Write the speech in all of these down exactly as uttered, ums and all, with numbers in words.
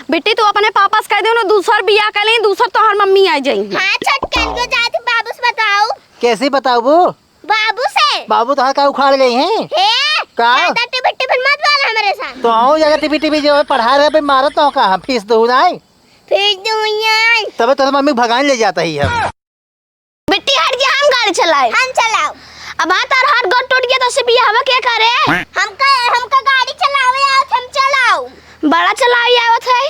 बिट्टी, तू अपने पापा से कहि देउ ना, दूसर बियाह कइ लेई, दूसर तोहार मम्मी आइ जाई। हाँ, छोटकन को जात बाबू से बताउ। कैसे बताउबू? बाबू से। बाबू तोहार का उखाड़ लेई हैं? हे, का? ज्यादा टिपी टिपी मत बोल हमरे साथ। तो आउ ज्यादा टिपी टिपी जो है पढ़ा रहे पे मारत तो का हम फीस दू नाई। फीस दू नाई। तबे तोहरे मम्मी भगाइन ले जात ही हम। बिट्टी हट जा, हम गाड़ी चलाए। हम चलाउ। अब हाँ तार हाथ गोड़ टूट गया तो से बियाहवा के करे? हमका, हमका गाड़ी चलावे आवत, हम चलाउ। बड़ा चलावे आवत है।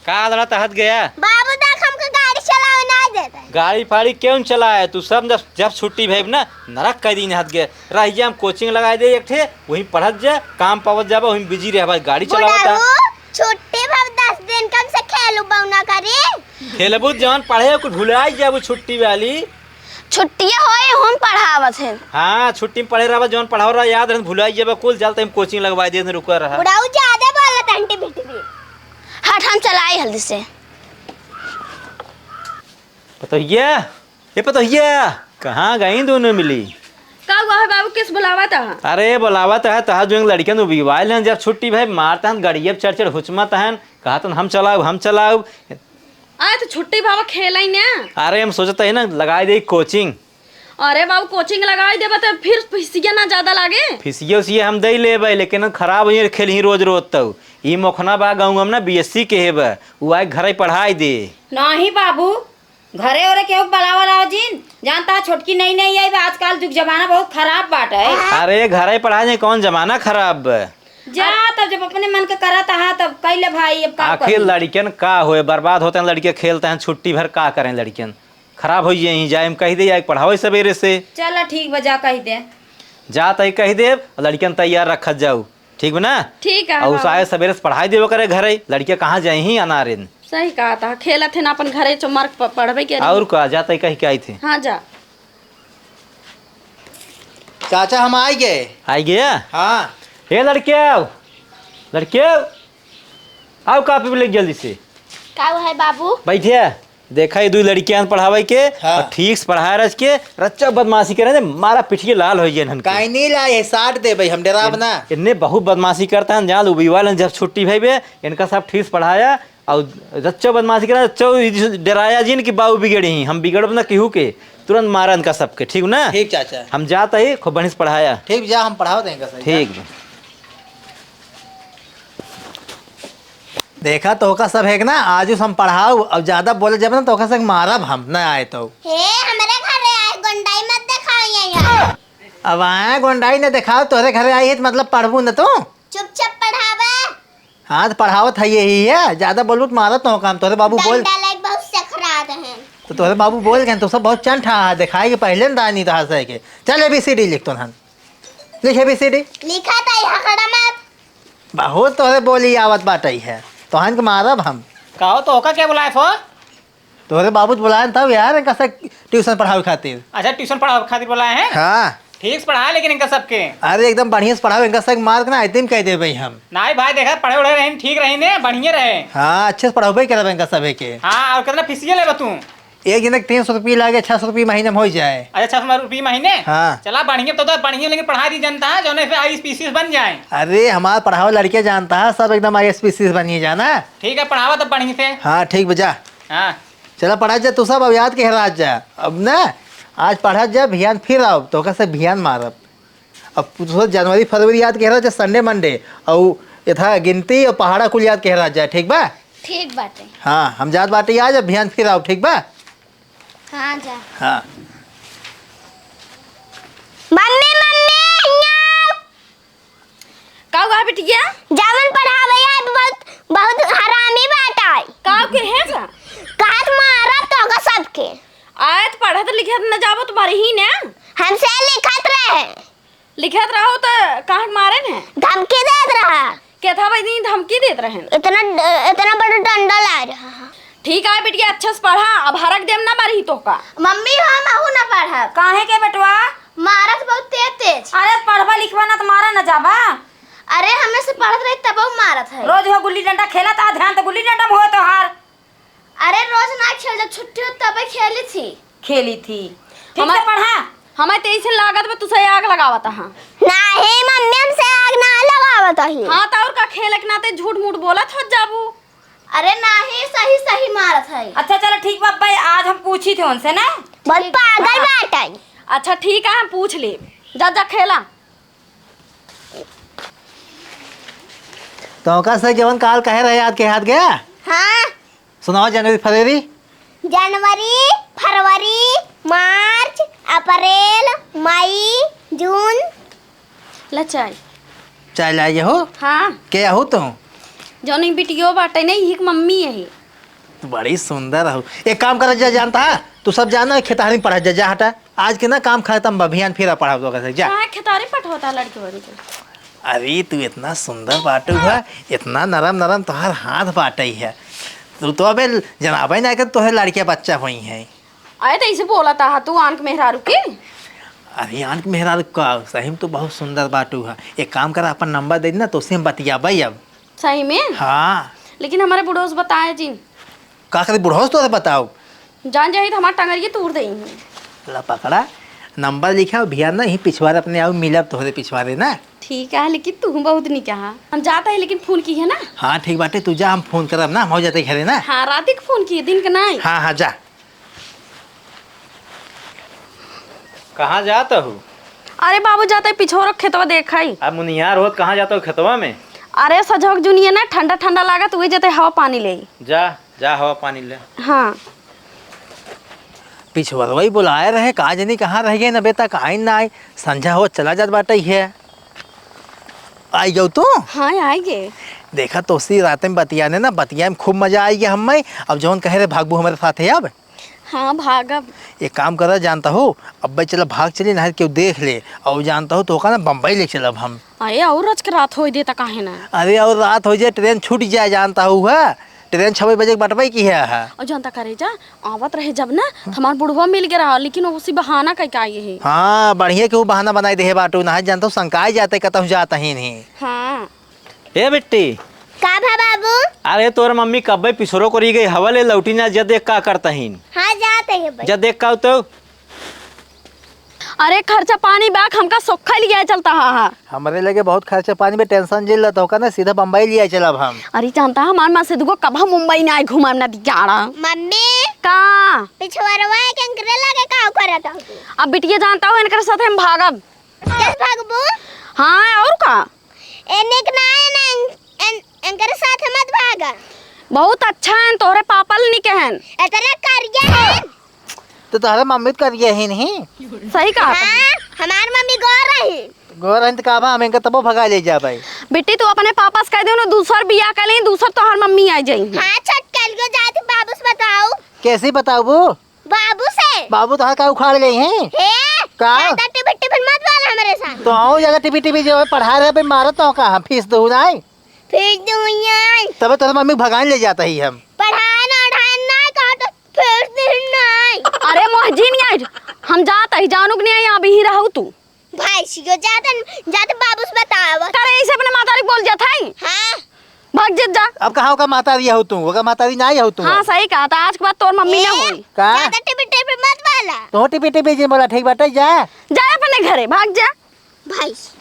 का लड़ा तहत गया? बाबू देख हमका गाड़ी चलावे ना देते। गाड़ी फाड़ी क्यों चलाए तू? सब जब, जब छुट्टी भइब ना नरक कइ दिन हत गए। रहिया हम कोचिंग लगाइ दे एक ठे, वहीं पढ़त जा, काम पावत जाबा, वहीं बिजी रहबा, गाड़ी चलावत। बुढ़ऊ, छुट्टी भर दस दिन कम से खेलू बउना करी। खेलबू जवन पढ़े कुल भुलाइ जाबू छुट्टी वाली। छुट्टिया होए, हम पढ़ावत हैं। हाँ, छुट्टी में पढ़े रहबा, जवन पढ़ावत रहा याद रहन, भुलाइ जाबा कुल। चल तइम कोचिंग लगवाइ दे, रुका रहा। बुढ़ऊ ज्यादा बोलत आंटी बिट्टी। हट, हम चलाई हल्दी से। पतोहिया, ए पतोहिया, कहाँ गई दोनों मिली? का हुआ है बाबू, किस बुलावा था? अरे बुलावा तो है, तहा जो लड़कियन उबिवाइल हैं, जब छुट्टी भाई मारता है, गड़िया पे चढ़ चढ़ हुचमत हैं, कहत हैं हम चलाउब, हम चलाउब। अरे तो छुट्टी बाबा खेलाई ना। अरे हम सोचत ही ना लगाइ दे कोचिंग। अरे बाबू कोचिंग लगाइ देबा तो फिर फीसिया ना ज्यादा लागे? फीसिया उसिया हम दइ लेबे, लेकिन खराब होई खेलही रोज रोज तउ। ई मोखना बा गाँव में ना बीएससी के हे बा, उ आइ घरे पढ़ाइ दे। नाहीं बाबू, घरे ओरे केहू के बुलावा लावा जिन, जानता है छोटकी नई नई आई बा, आजकल जुग जमाना बहुत खराब बाटे। अरे घरे पढ़ाइ जाए, कौन जमाना खराब बा? जा तब जब अपने मन के करत हा तब कइ ले भाई, अब का आखिर करी? लड़कियन का होए, बर्बाद होते हैं लड़के, खेलते हैं छुट्टी भर, का करें लड़कियन, खराब होइ जाई, जाए हम कहि दे या पढ़ावे सबेरे से। चला ठीक बा, जा कहि दे। जा तई कहि देब, लड़कियन तैयार रखत जाउ। ठीक बा ना? ठीक है, अउ हाँ। साहे सबेरे से पढ़ाइ देबे करे घरे, लड़किया कहाँ जाइहीं अनारिन। सही कहत हा, खेलत हैं ना अपन घरे चुम्मर प-, पढ़बे के अउर का, जा तई कहि के आइत ही। हाँ, जा। चाचा, हम आइ गए। आइ गया? हाँ। हे लड़के आउ, लड़के आउ, आउ कापी लेके जल्दी से। का हुआ है बाबू? बैठे। देखा, ये दुइ लड़कियाँ पढ़ावे के, हाँ। अउर ठीक से पढ़ाए रच के, रच्चा बदमाशी करे, मारा पिठिए लाल होइ जाए इनके। काहे नहीं लाए, साट देबे हम, डेराब ना। इन्ने बहुत बदमाशी करता है, जान उबिवाइल हैं, जब छुट्टी भइबे, इनका सब ठीक से पढ़ाया, अउर रच्चा बदमाशी करे, रच्चा डेराया जिन कि बाबू बिगड़े ही, हम बिगड़ब ना केहू के, तुरंत मारा इनका सबके, ठीक ना? ठीक चाचा। हम जात ही, खूब बढ़िया से पढ़ाया। ठीक, जा, हम पढ़ावत हैं इनका सही, ठीक जा। बा। देखा, तोहका सब है कि ना, आजु से हम पढ़ाउब, अब ज्यादा बोले जब ना, तोहका सब मारब हम, ना आए तो। हे, हमरे घरे आए, गुंडाई मत देखाओ यहाँ। अब आए गुंडाई न देखाओ, तोहरे घरे आई है तो मतलब पढ़बू न तू? चुपचाप पढ़ावे। हाँ, तो पढ़ावत है यही है, ज्यादा बोलबू तो मारत न हो काम। तोहरे बाबू बोल डंडा लेके बहुत सखरा रहे हैं। तो तोहरे बाबू बोल गए, तो सब बहुत चंट हा, हा, देखाए कि पहले न दानी तोहार सही के। चल एबीसीडी लिख तोहन। लिख एबीसीडी। लिखा था यहाँ खड़ा मत। बहुत तोहरे बोली आवत बाटइ है, तोहन के मारब हम। का हो, तोहका के बुलाए हो? तोहरे बाबू बुलाए तब यार, इनका से ट्यूशन पढ़ावे खातिर। अच्छा, ट्यूशन पढ़ावे खातिर बुलाए हैं? हाँ। ठीक से पढ़ाए लेकिन इनका सबके। अरे एकदम बढ़िया से पढ़ाओ, इनका सब मार के ना आइतिम कइ देबे हम। नाहीं भाई, देखा पढ़े उढ़े रहे, ठीक रही ने, बढ़िया रहे। हाँ, अच्छे से पढ़ाबे करब इनका सभे के। हाँ, अउर कितना फीसिया लेबा तू? एक जने के तीन सौ रुपये लागे, छह सौ रुपये महीने में होइ जाए। अच्छा, छह सौ रुपये महीने? हाँ। चला बढ़िया, तो, तो बढ़िया लेकिन पढ़ाइ दी जनता है, जौने पे आईएएस पीसीएस बन जाए। अरे हमार पढ़ावा लड़के जानता है, सब एकदम आईएएस पीसीएस बनिए जाना। ठीक है, पढ़ावा तब बढ़िया से। हाँ, ठीक बा, जा। हाँ। चला पढ़ा जा तू सब, अब याद के हेरा जा। अब ना, आज पढ़ा जा, भियान फिर आउब, तोहका से भियान मारब। अब तू सब जनवरी फरवरी याद के हेरा जा, संडे मंडे, अउ यथा गिनती अउ पहाड़ा कुल याद के हेरा जा, ठीक बा? ठीक बाटे। हाँ, हम जात बाटी आज, अब भियान फिर आउब, ठीक बा? हाँ, जा। हाँ। मम्मी, मम्मी, हियाँ। का हुआ बिटिया? जवन पढ़ावे आए बहुत, बहुत हरामी बाटे। का के है का? कहत मारब तोहका सबके। आए तो पढ़त लिखत न जाबो तो मरही ना। हमसे लिखत रहे। लिखत रहो तो काहे मारे ने? धमकी देत रहा। के था भाई दी धमकी देत रहे? इतना, इतना बड़ा डंडा लाए रहा। ठीक है बिटिया, अच्छे से पढ़ा, अब हरक देम ना मारही तोहका। मम्मी, हम आहू ना पढ़ब। काहे के बेटवा? मारत बहुत तेज तेज। अरे पढ़बा लिखबा ना तो मारा ना जाबा। अरे हमें से पढ़त रही तब मारत है। रोज हो गुल्ली डंडा खेलत आ, ध्यान तो गुल्ली डंडा में हो तोहार। अरे रोज ना खेल, जब छुट्टी हो तबे खेली थी। खेली थी। ठीक हमार, से पढ़ा। हमें तो ऐसे लागत बा तुसे आग लगावत हा। नाही मम्मी, हमसे आग ना लगावत ही। हाँ तो और का, खेले के नाते झूठ मूठ बोलत हो जाबू। अरे नाही, सही सही मारत है। अच्छा चलो ठीक बा अब्बा, आज हम पूछी थे उनसे ना। बहुत ठीक। पागल हाँ। बाटे। अच्छा ठीक है, हम पूछ ले। जा जा खेला। तो का से जवन काल कहे रहे याद के हाथ गया? हाँ। सुनाओ जनवरी फरवरी। जनवरी, फरवरी, मार्च, अप्रैल, मई, जून। ला चाय। चाय लाए हो? हाँ। के हो तू? जौन ई बिटियो बाटे ना, यही के मम्मी यही। बड़ी सुंदर हो। एक काम कर जा, जानता है? तू सब जाना है, खेतहरी पढ़ा जा, जा हटा। आज के ना काम खत्म बा, बिहान फिर पढ़ाओ तो कैसे, जा। हाँ, खेतहरी पठोता लड़के बन के। अरे तू इतना सुंदर बाटू है, इतना नरम नरम तोहार हाथ बाटे है। तू तो अबे जनाबे ना कर तोहे लड़के बच्चा होई है। अरे तो ऐसे बोला था तू आन के मेहरारू के? अरे आन के मेहरारू का, सही में तू बहुत सुंदर बाटू है। एक काम कर, अपन नंबर दे देना, तो उससे हम बतियाबे अब। सही में? हाँ। लेकिन हमारे बुढ़ोस बताए जिन। का करे बुढ़ोस तोरे बताओ? जान जाई तो हमार टंगरिये तूर देई। ला पकड़ा, नंबर लिखा और भिया ना, यही पिछवारे अपने आओ मिलब तोहरे पिछवारे ना। ठीक है, लेकिन तू बहुत नहीं कहा। हम जाता है, लेकिन फोन की है ना? हाँ ठीक बाटे, तू जा, हम फोन करब ना, हम हो जाते घरे ना। हाँ, रात के फोन किए, दिन के नहीं। हाँ हाँ जा। कहाँ जात हू? अरे बाबू, जाते पिछोरो खेतवा देखाई। अब मुनियार होत कहाँ जात हो खेतवा में? अरे सजोक जुनिया ना, ठंडा ठंडा लागत, वही जाते हवा पानी ले। जा, जा हवा पानी ले। हाँ। पिछवरवा ही बुलाए रहे, का जनी कहाँ रह गए न बेटा, का आई ना आई। संझा हो चला जात बाटे है। आई गयो तू? हाँ, आई गए। देखा तो उसी रात में बतियाने ना, बतिया में खूब मजा आई गया हमें। अब जौन कहे रहे भागबू हमारे साथ है अब। हाँ, भागब। एक काम करा, जानता हो, अब भाई चला भाग चली, ना केहू देख ले, और जानता हो तो का ना बम्बई ले चलब हम। अरे, और रच के रात होई देता काहे ना? अरे, और रात हो जाए, ट्रेन छूट जाए, जानता हो, है? ट्रेन छवे बजे के बटवाई की है, है। और जानता करे जा, आवत रहे जब ना, तो हमार बुढ़वा मिल गया रहा, लेकिन वो उसी बहाना कह के आई है। हाँ, बढ़िया के वो बहाना बनाई दे है बाटू, ना जानता हो, संकाय जाते, कतहु जाता ही नहीं। हाँ। ए बिट्टी। का भा बाबू? अरे तोर मम्मी कब्बे पिसरो करी गई, हवा ले लौटी ना, जद देख का करता हीन। हाँ, जात है भाई। जद देख का तो। अरे खर्चा पानी बाक हमका सोखा लिया चलता हा, हा। हमरे लगे बहुत खर्चा पानी में टेंशन जिल रहता होगा ना, सीधा बम्बई लिया चलब हम। अरे जानता हमार माँ से दुगो कब हम मुंबई ना आए घुमाम ना दियाड़ा। मम्मी। का? पिछवरवा के अंकरे लगे का करत हो तू? अब बिटिया जानता हो इनकर साथे हम भागब। कैसे भागबू? हाँ, और का? एने के ना, एने, एन-, एनकर साथ मत भागा। बहुत अच्छा है, तोहरे पापा ल निके हैं। इतना करिया है। तो तोहरे मम्मी तो करिया ही नहीं। सही कहा हाँ, तुमने। हमार मम्मी गोर रही। गोर रही तो का बा, हम इनका तबो भगा ले जा भाई। बेटी, तू अपने पापा से कह दे ना, दूसर बियाह कर लें, दूसर तोहर मम्मी आ जाई। हाँ, छटकल को जात बाबू से बताओ। कैसे बताओ वो? बाबू से। बाबू तोहार का उखाड़ ले हैं? हे, का? ज्यादा टिपिर टिपिर मत बोल हमरे साथ। तो आओ ज्यादा टिपिर टिपिर जो है पढ़ा रहे बे मारो तो का हम फीस दो नाई। फीस दो नाई। तबे तोहर मम्मी भगान ले जाता ही हम। पढ़ाए ना, ओढ़ाए ना, कहा तो फीस दे नाई। अरे मोहजिन यार, हम जाता ही जानू के नहीं आई, अभी ही रहू तू। भैंसियो जातन, जात बाबू से बतावा। करे ऐसे अपने मातारी बोल जात है? हाँ। भाग जत जा। अब कहाँ का मातारी हो तू? ओका मातारी ना हो तू? हाँ, सही कहा था। आज के बाद तोर मम्मी ना ए, होई। का? ज्यादा टिपी टिपी मत बोला। तो टिपी टिपी जी बोला, ठीक बाटे, जा। जा अपने घरे, भाग जा। भैंस।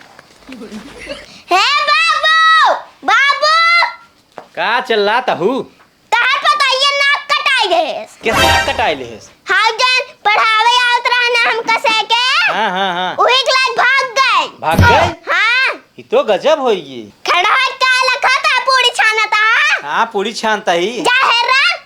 हे बाबू, बाबू। का चिल्लात हू? तहार पतोहिया नाक कटाई देहेस। के नाक कटाई लेहेस? हाँ, जन पढ़ावे आवत रहा ना हमका से के। हाँ, हाँ, हाँ। उही के लाग भाग गए। भाग गए? हाँ। ई तो गजब होई गई। खड़ा है का लखा था पूरी छाना था? हाँ, पूरी छानता ही। जा हेरा।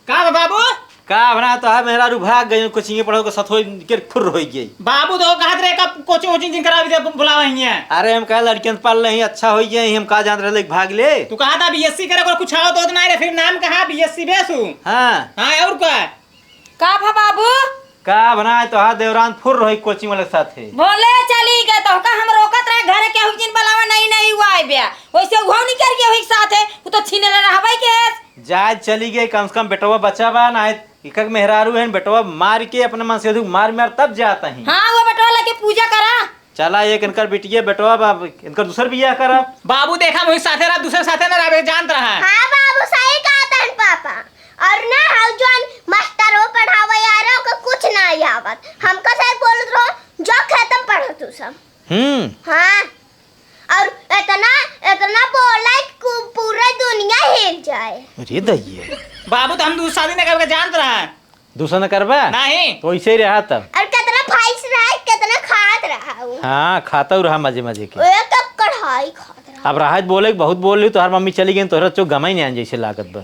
का बा बाबू? का बना तो है मेहरारू भाग गई, कोचिंग पढ़ो के साथ होई के फुर होई गई। बाबू तो कहत रहे का कोचिंग वोचिंग जिन करावी दे बुलावा हिया। अरे हम कहा लड़कियन पढ़ ले ही अच्छा होई गई, हम का जान रहे भाग ले। तू कहा था बीएससी करे को कुछ आओ तो ना रे, फिर नाम कहा बीएससी बेसु। हाँ। हाँ और का? का भा बाबू? का बनाए तोहार देवरान फुर रही कोचिंग वाले के साथे। बोले चली गए तो का हम रोकत रहे घरे के हुजिन बुलावा नहीं नहीं हुआ है ब्या। वैसे उहो नहीं करिए हुई के साथे, वो तो छीने ले रहबे के। जाए चली गए, कम से कम बेटवा बचा बा, ना एक मेहरारू है, बेटवा मार के अपने मन से मार मार तब जाता ही। हाँ, वो बेटवा लेके पूजा करा। चला, एक इनकर बिटिया बेटवा बा, इनकर दूसर बियाह करब। बाबू देखा, वही साथे रहा, दूसरे साथे ना रहबे, जानत रहा। हाँ बाबू, सही कहा तन पापा। और ना, हाउ जौन मास्टर वो पढ़ावे आ रहा, ओके कुछ ना आवत। हमका सर बोलत रहो, "जो खत्म पढ़ो तू सब।" हम्म। हाँ। और इतना, इतना बोला कि कु-, पूरा दुनिया हिल जाए। ये दहिए। बाबू, तो हम दूसर शादी न करबे, जानत रहा। दूसर न करबा? नहीं। तो ऐसे ही रहा तब। और कितना खाइस रहा, कितना खात रहा वो। हाँ, खाता रहा मजे मजे के। एक एक कढ़ाई खात रहा। अब रहा त बोले, बहुत बोल ली, तोहर मम्मी चली गई, तोहरा चो गमा ही नहीं आन जैसे लागत बा।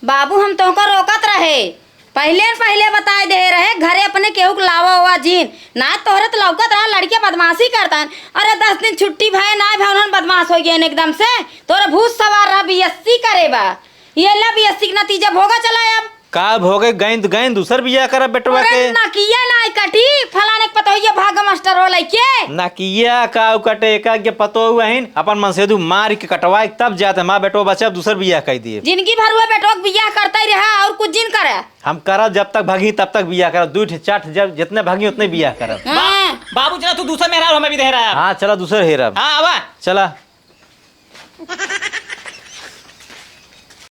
बाबू, हम तोहका रोकत रहे, पहिले न पहिले बताए दे रहे, घरे अपने केहू के लावा हुआ जीन, ना तोहरे तो लौकत रहा, लड़के बदमाशी करता है। अरे, दस दिन छुट्टी भय ना भय, उन्हन बदमाश हो गए एकदम से, तोरे भूत सवार रहा, बीएससी करे बा, ये ला बीएससी के नतीजा भोगा चला अब। का भोगे? गैंद, गैंद दूसर बियाह करब बेटवा अरे के। नकिया नाई कटी, फलाने के पतोहिया भाग मास्टर हो लइके। नकिया का कटे, का के पतोह हइन, अपन मनसेदू मार के कटवाए, तब जाते माँ बेटवा बचे, अब दूसर बियाह कइ दिए। जिंदगी भर हुआ बेटवा के बियाह करता ही रहा, और कुछ जिन करे। हम करब, जब तक भगी तब तक बियाह करब, दुइ ठे चार ठे, जब जितने भगी उतने बियाह करब। हाँ। बाबू, चला तू दूसर मेहरारू हमें भी दे रहा है। हाँ, चला दूसर हेरब। हाँ, आवा। चला।